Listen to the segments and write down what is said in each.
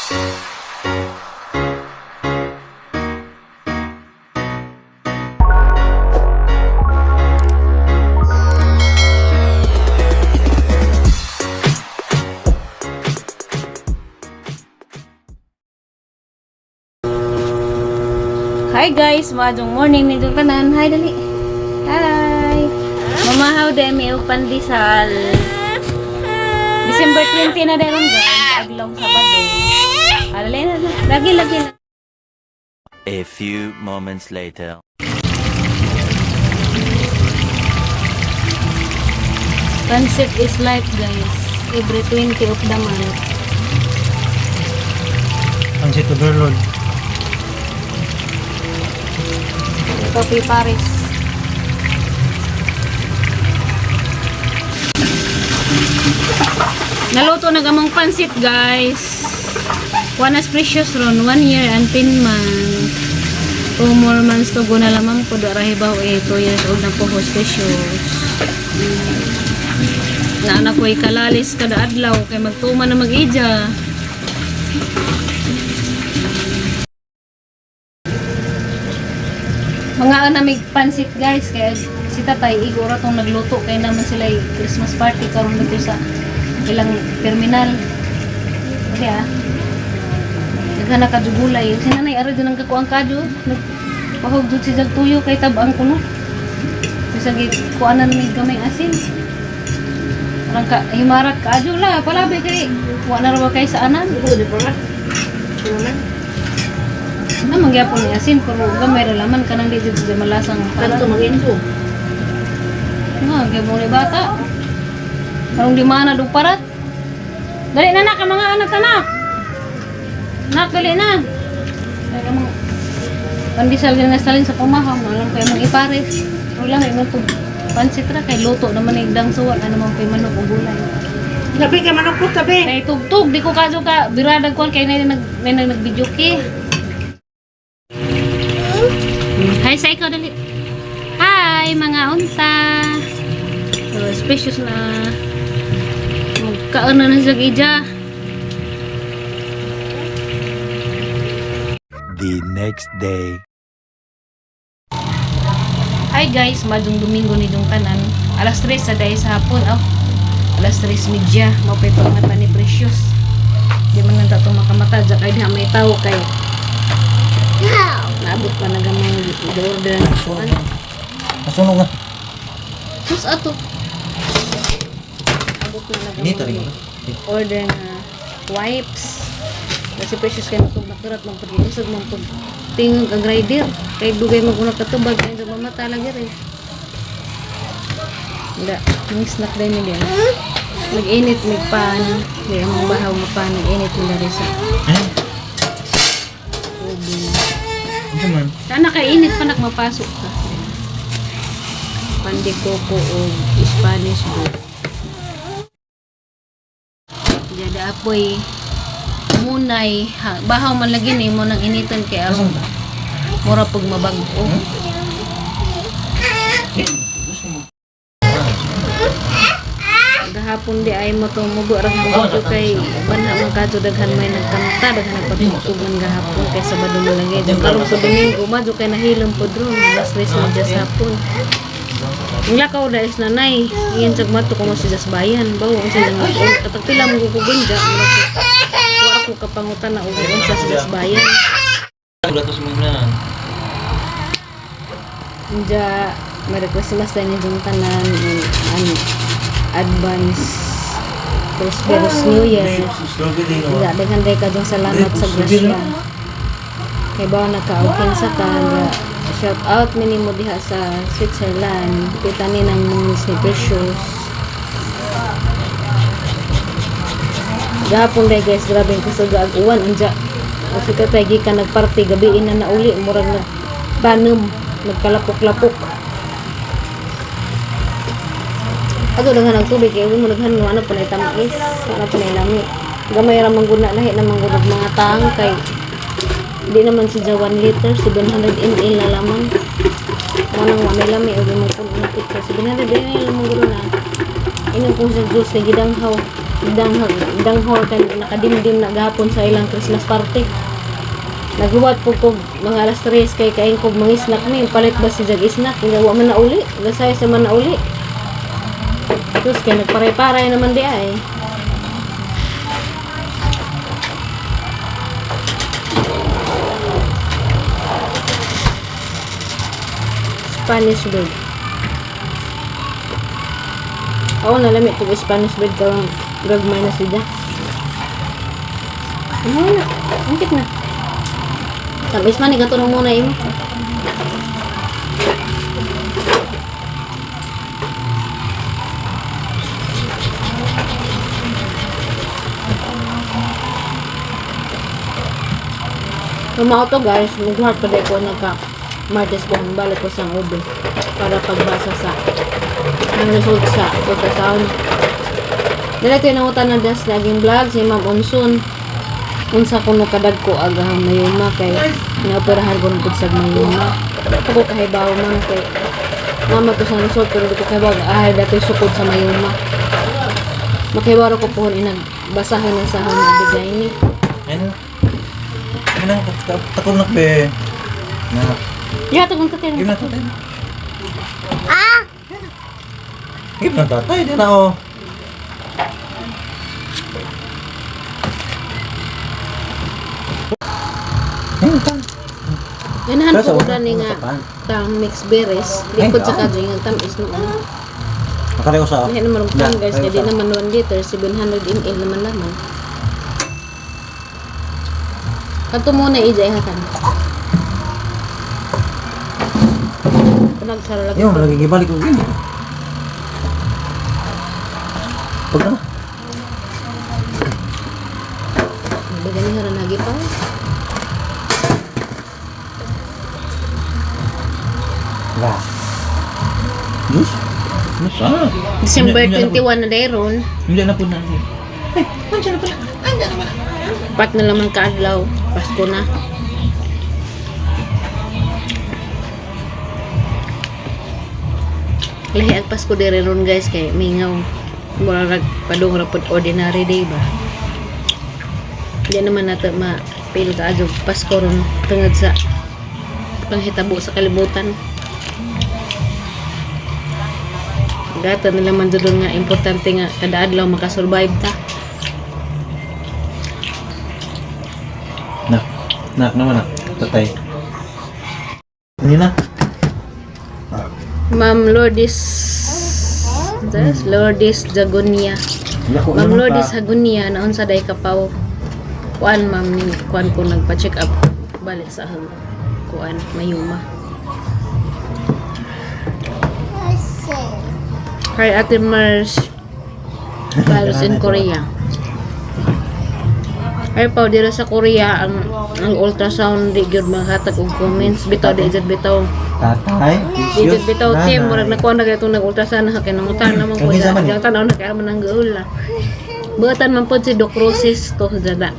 Hi guys, maadong morning nindong tanan. Hi dali. Hi. Mamahaw demi og pandesal. December 20 na dayon guys, adlaw Sabado. Alala na. Lagi lagi na. A few moments later. Concept is life guys. Every 20 of the month. Pansit overload. Coffee Paris. Naluto na gamong pansit, guys. One as precious ron, 1 year and 10 months. 2 more months to go na lamang po. Darahibaw eh, 2 years old na po host precious. Naana ko kalalis kada adlaw kay magtuma na mag-ija. Mga namig pansit guys kaya si tatay igora tong nagluto kay naman sila Christmas party karon dito sa ilang terminal. Kaya daghan na kadyo gulay. Si nanay ara din ang kakuang kadyo. Nagpahog jud si jag tuyo kay tabang kuno. Bisag kuanan mig gamay asin. Arang ka himarat kaadyo la palabi kay wa na ra ba kay sa anan. Na mangyapon ni asin pero gamay ra laman kanang di jud siya malasang Kanto manginso. Nga, gyapon ni bata. Karong di mana dug parat. Dali na nak ang mga anak anak. Nak dali na. Kaya ka mga pandesal din na salin sa pamahaw, alam kayo mga ipares. Wala may man pansit ra kay luto naman ni dang suwan ano man kay manok ug gulay. Labi kay manok ko tabi. Kay tugtog di ko kadyo ka biradag kwan kay nay nag nay nag nag-video ki. Hi sa ikaw dali. Hi mga unta. So, spacious na magkaon na na sa ija. The next day. Hi guys, madung Domingo ni dong tanan. Alas 3 sa dahil sa hapon. Oh, alas 3:30. Mapay pagmata ni Precious. Di man lang tato makamata. Diya kay diha may tao kay naabot pa na gamay order na kuan. Nasunog na. Sus ato. Abot na na Inita rin. Order na wipes. Kasi Precious kay matug nakurat man pag usag man pag tingog ang rider. Kay dugay maguna katubag kay sa mamata lagi rin. Wala, may snack din ni diyan. Nag-init may pan, may among bahaw nga pan, nag-init nila rin sa Eh? oven. Ano man? Sana kay init pa nagmapasok ka. Pan de coco o Spanish bread. Jada apoy munay ha, bahaw man lagi ni mo nang initan kay aron mura pag mabag-o. Gahapon di ay mo to mugo ra mo to kay banha man kadto daghan may nagkanta daghan nagpatugtog man gahapon kay Sabado man lagi. Diyan karon sa Domingo madyo kay nahilom pod ron alas 3:30 sa hapon. Ang lakaw da is nanay, iyan sa mato ko mo si Jasbayan, bawo ang sila nga katag pila mo kukugon ja. Wa ako kapangutan na og unsa si Jasbayan. Wala to sa mga Unja, Merry Christmas din yung tanan and advance prosperous New Year. Unja, daghan day ka dyan salamat sa grasya. Kay bawa nakaukin sa ka, ga, shout out minimo diha sa Switzerland. Kita ni ng mga ni Precious. Gahapon day guys, grabe ang kusog ag uwan unja. O si tatay gikan nagparty gabi na nauli murag nagtanom, nagkalapok-lapok. Ato daghan ang tubig kay mo daghan no ano pa na tamis, ano pa na lami. Gamay ra man gud na lahi na man gud og mga tang kay di naman si 1 liter, 700 ml na lamang. Manang wa may lami og imong kun ang pizza 700 ml lamang gud na. Inom kong sa juice na gidanghaw. Dang hall kay nakadimdim na gahapon sa ilang Christmas party. Naghuwat po ko mga alas 3 kay kain ko mga snack mi. Palit ba si Jag snack? Nga wa man na uli. Gasay sa man na uli. Tapos kay nagparay-paray naman di ay. Spanish bread. Ako nalamit ko Spanish bread karong gagmay na siya. Ano na? Angkit na. Tamis man, ikatunong muna imo. Lumao to guys, mag-heart pa ko nagka Martes ko balik ko sa ube para pagbasa sa ang result sa ultrasound. Dala ko nangutan na das laging vlog si Ma'am Unsun. Unsa kuno kadagko agahang mayuma kay naoperahan ko nung sa mayuma. Pa ko kahibaw man kay mama to sa result pero di ko kahibaw ay datoy sukod sa mayuma. Makiwaro ko pohon inag basahan ng sahon na bigay ni. Ano? Ano? Takot na be. Na. Ya, tagong tatay. Give na tatay. Ah! Give na tatay. Di na oh. Ayun, tan. Ganahan Kaso, ko gani nga ano sa pan? tang mixed berries. Ay, Likod sa oo. kadyo nga tamis noon. Nakalayo sa. Lahi naman ang pan Na, guys, kayo kaya di sa. naman 1 liter, 700 ml naman laman. Kadto muna ijay hatan. Panagsara lagi. Yung, lagi gibalik ko gini. Pag na. Baga ni haran lagi pa. La. Diyos. Diyos, ah. December Hindi- hindi na 21 na dayron. Hindi na po na. Ay, nandiyan na pala. Nandiyan na pala. Pat na laman kaadlaw. Pasko na. Lahi ang Pasko diri ron guys kay mingaw. Mura rag padung ra pod ordinary day ba. Di naman nato ma-feel ka adyo Pasko ron tungod sa panghitabo sa kalibutan. Gata nila man dudon nga importante nga kada adlaw makasurvive ta. Nak. Nak naman nak. Tatay. Hindi na. Ma'am Lourdes Das, Lourdes Jagonia. Yako Ma'am naman Lourdes pa. Hagonia naon sa day kapaw. Kuan ma'am ni kuan ko nagpa-check up balik sa ahang kuan mayuma. Hi Ate Mars. Paris in Korea. Ay pao dira sa Korea ang ultrasound di gyud maghatag og comments bitaw di jud bitaw. Tatay. Di jud bitaw team murag nakuha na gayud nag-ultrasound na kay nangutan naman ko Kami sa sa man eh. ang tanaw na kay man ang gaul. Buhatan man pod si Doc Roses to dada.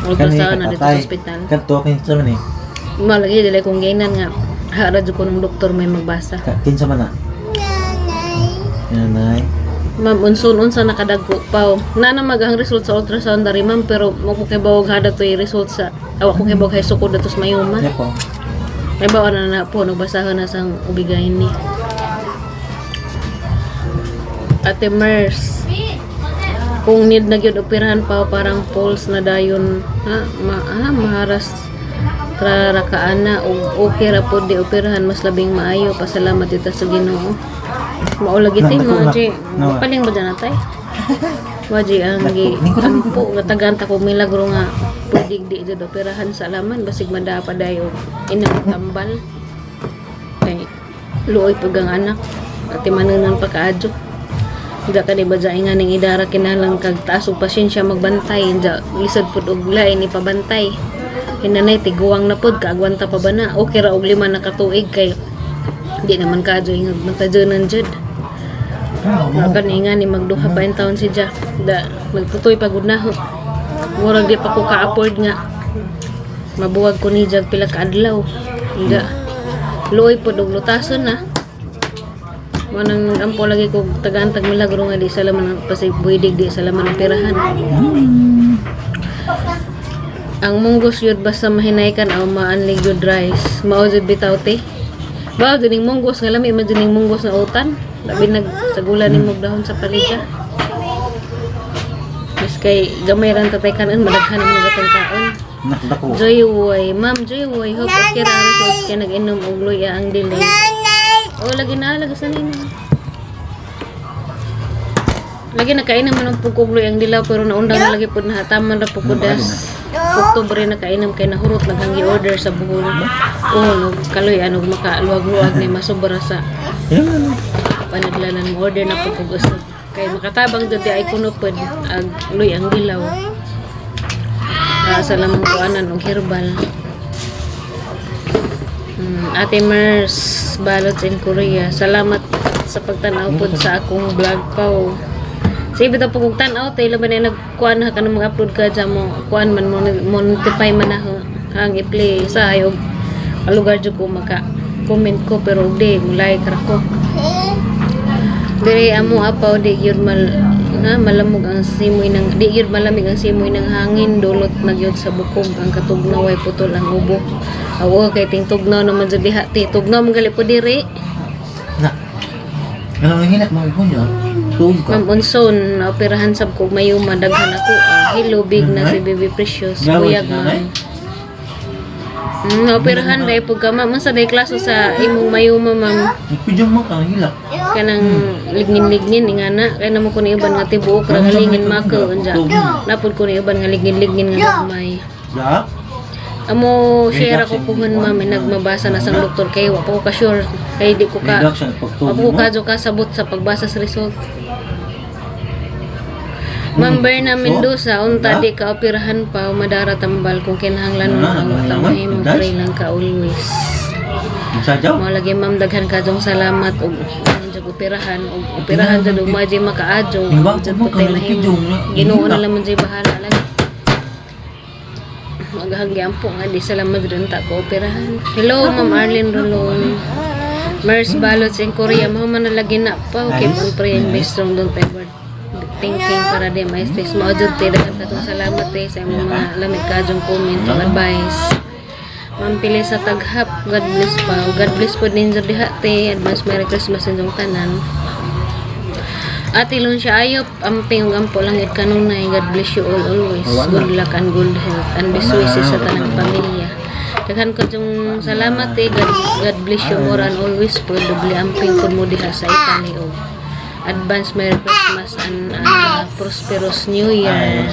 Ultrasound na dito sa ospital. Kanto kinsa man eh. Malagi dili kong gainan nga hara jud ko ng doktor may magbasa. Kinsa man na. Nanay. Ma'am, unsun unsa nakadagko pa. Na na mag ang result sa ultrasound dari ma'am pero mo ko kay bawog hada to result sa awa ko kay bawog hay sukod datos mayuma. Yan po. May bawa na na po nagbasahan na sang ubigahin ni. Ate Mers. Kung need na gyud operahan pa parang pulse na dayon ha ma ha, maharas trarakaan na og okay ra pod di operahan mas labing maayo pasalamat dito sa Ginoo. Mao lagi Na, ting naku, mga na. G. Na. Paling ba dyan atay? Waji ang gi Naku, ningko na, ningko. ampo nga tagaan ta ko milagro nga pwede di jud operahan sa alaman basig mada pa dayo inang tambal. Kay luoy pag ang anak ati manunan pa kaadyo. Hindi ka di ba dyan nga ning idara kinahanglan kag taas og pasensya magbantay Diya, lisod pud og lain ipabantay. Hinanay tiguang na pud kaagwanta pa ba na okay ra og 5 na ka tuig kay di naman kaadyo ingag magtadyonan jud. Makan nga ni magduha pa in taon si Ja. Da, magtutoy pagod na ho. Murag di pa ko ka-afford nga. Mabuwag ko ni Jag pila ka adlaw. Nga. Luoy pod og lutason na. Mo nang ampo lagi ko tagaan tag milagro nga di sa laman ang pasig buidig di sa laman ang pirahan. Ang munggos yun basta mahinaykan o maanlig yun rice. Mao jud bitaw te. Bao jud ning munggos nga lami man jud ning munggos nga utan. Labi nag sagula ni dahon sa palidya. Mas kay gamay ran tatay kanon madaghan ang mga gatong kaon. Nakdako. Joy Woy, Ma'am Joy Woy, hope okay ra ang results kay nag-inom og luya ang delay. Oh, lagi na lagi sa nino. Lagi nakainom man ang pugkog luya ang dilaw pero naundang na lagi pud nahataman ra pud ko das. Oktubre nakainom kay nahurot lang ang gi-order sa Bohol. Oh, no, kaloy ano makaluwag-luwag ni masobra sa panaglanan mo order na pud kog usab. Kay makatabang jud di ay kuno pod ag luy ang dilaw. Sa lamang kuanan og herbal. Ate Mers, Balots in Korea. Salamat sa pagtanaw pod sa akong vlog pao. Sa ibig po kong tanaw, tayo laban na nagkuan ha ka na mag-upload ka dyan mo, kuan man, mo notify man na ang i-play sa ayaw. Kalugar dyan ko maka comment ko pero og di, mo like ra ko. Dire amo apaw di gyud mal na malamog ang simoy ng di gyud malamig ang simoy ng hangin dulot na gyud sa bukog ang katugnaw ay putol ang ubo. Awo kay ting tugnaw naman jud diha ti tugnaw man gali po diri. Na. Ano ang hinak mga ihon yun? Tuog ka. Ma'am Unson, naoperahan sab ko mayuma daghan ako. Ah, hello big na si Baby Precious. Gawin Buyag si nanay? ma'am. Naoperahan dai pug ka ma'am unsa day klaso sa imong mayuma ma'am? Nagpidyo mo ka, ang hilak. Kanang lignin-lignin ingana kay namo ko ni uban nga tibuok ra galingin mako unja. Napod ko ni uban nga lignin-lignin nga gamay. Da? Amo share ako puhon ma'am eh, nagmabasa na sang doktor kay wa pa ko ka sure kay di ko ka Reduction wa pagtuog pa ko mo. kadyo kasabot sa pagbasa sa result. Ma'am Berna Mendoza, unta di ka operahan pa, madara tambal kung kinahanglan mo Ano, ang ano, utang ano, mahimo Mendoza? pray lang ka always. Sadyaw? Mao lagi ma'am daghan ka dong salamat og ang jud operahan og operahan jud ug maji makaadyo. Iwa, Jud mo po tay ka mahimo. Ginoo na lamang jud bahala lagi. Maghanggi po nga di salamat rin ta ko operahan. Hello Ma'am Arlene Rolon. Mers Balots in Korea, mao man na lagi na pa. Keep on praying, be strong, don't ever thinking para di may stress. Mao jud te daghan katong salamat te sa imong mga lamig kadyong comment ug advice. Ma'am Pili sa taghap, God bless pa. God bless po ninyo diha te. Advance Merry Christmas inyong tanan. Ate Lon siya ayop, amping ug ampo langit kanunay. God bless you all always. Wala. Good luck and good health and best Wala, wishes sa wala. tanang pamilya. Daghan ko yung salamat eh. God bless you more and always po. Doble amping po mo diha sa Italy og advance Merry Christmas and prosperous New Year.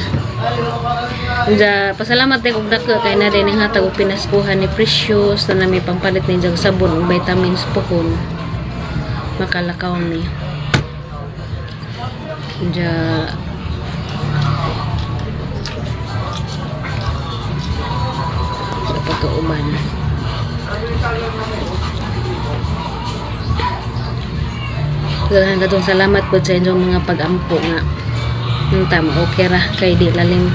Unja, pasalamat din og dako kay na din ang hatag og pinaskuhan ni Precious na nami pampalit ni jag sabon ug vitamins pohon. Makalakaw mi. Unja, sa pagkauban. Daghan katong salamat po sa inyong mga pag-ampo nga. Ang tama, okay ra kay di lalim.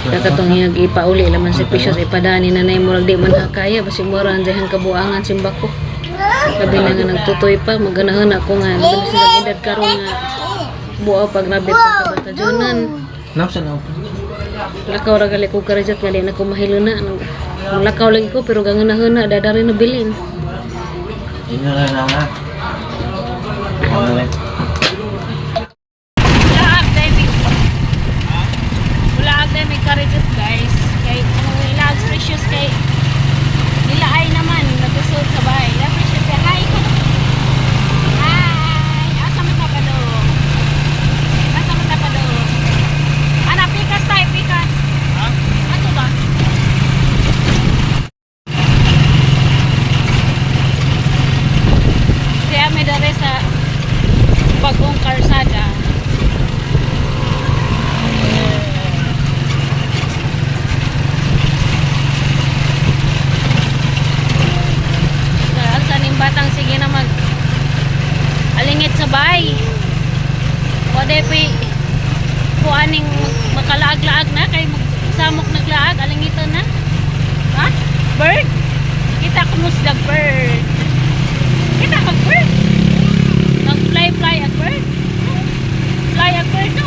Kakatong yung ipauli laman si Precious ipadani na nay murag di man hakaya basi mura ang dihang kabuangan simbako. Labi na nga nagtutoy pa maganahan ako nga labi na sila edad karon nga buaw pag nabit pagkabatajonan. Napsa na. Lakaw ra gali ko karajat nga di na ko mahilo na. Lakaw lagi ko pero ganganahan na dadari na bilin. Inyo na lang ha. Ano lang? Wala diving. Wala diving karajat guys. Kay anong ilaag Precious kay nilaay naman nagusod sa bahay. La Precious say hi. Hi. Asa man ta pa do? Asa man ta pa do? Ana pikas tayo pikas. Ha? Ato ba? Kaya may dere sa bagong karsada. Ang saning batang sige na mag alingit sa bahay. Wala pa po aning makalaag-laag na kay samok naglaag alingitan na. Ha? Bird? Kita ko mo sila bird. Kita ka bird. Fly a bird? Fly a bird, no?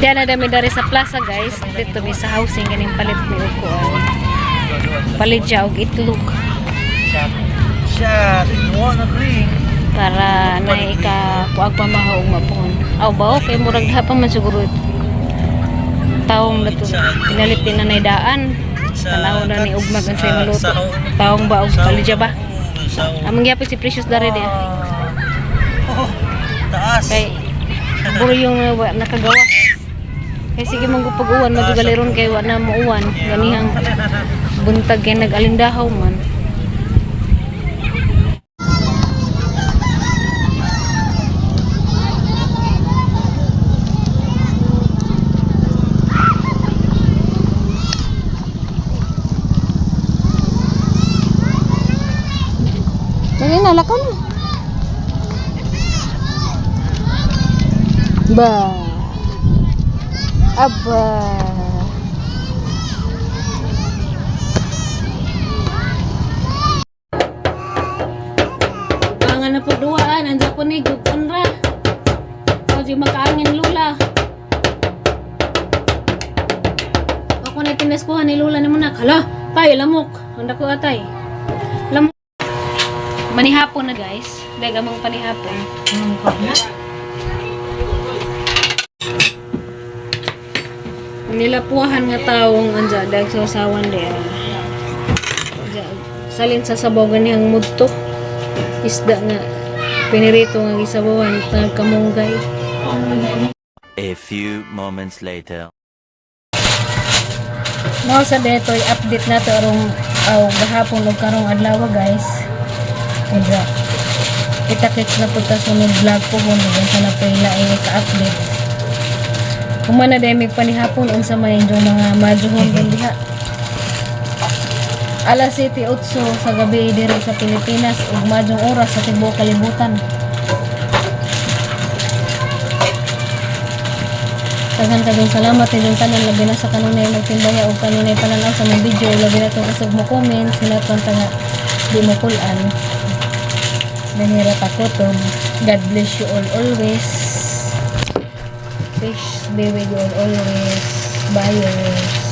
Diyan na dami dari sa plaza, guys. Dito mi sa housing ganing palit mi og kuan. Palit siya og itlog Siya, mo na drink. Para na ika kuag pa maho og mapuhon. Aw ba, kay murag daha pa man siguro taong na to. Pinalit din na daan. Tanaw na ni ugmag ang say maluto. Taong ba og palidya ba? Among gyapon si Precious dare di. Oh, taas. Kay puro yung wa nakagawa. Kay sige mong pag-uwan, madugaliron kay wa na muuwan. Ganihang buntag kay nag-alindahaw man. Dali na, lakaw na. Ba. Aba. Pangan na po duaan, andiyan po ni Gupon ra. O, di makaangin lula. Ako na pinaskuhan ni lula ni muna. Hala, tay, lamok. Ang dako atay. Lamok. Manihapon na, guys. Dagamang panihapon. Nilapuhan nga taong anja dag sa usawan di ah. Anja, salin sa sabaw ganihang mudto. Isda nga pinirito nga gisabawan tag kamunggay. A few moments later. Mao sa detoy update nato arong aw gahapon og karong adlaw, guys. Anja. Kita-kits na pud ta sunod vlog ko kung unsa na po laing ka-update. Humana dahil may panihapon unsa may inyong mga majuhon din diha. Alas 7:08 sa gabi diri sa Pilipinas ug madyong oras sa tibuok kalibutan. Daghan kayong salamat inyong tanan, labi na sa kanunay magtimbaya og kanunay pananaw sa mong video, labi na tong isog mo comment sinaton ta nga di mo kulan. Danira takotob. God bless you all always. Peace be with you all always. Bye.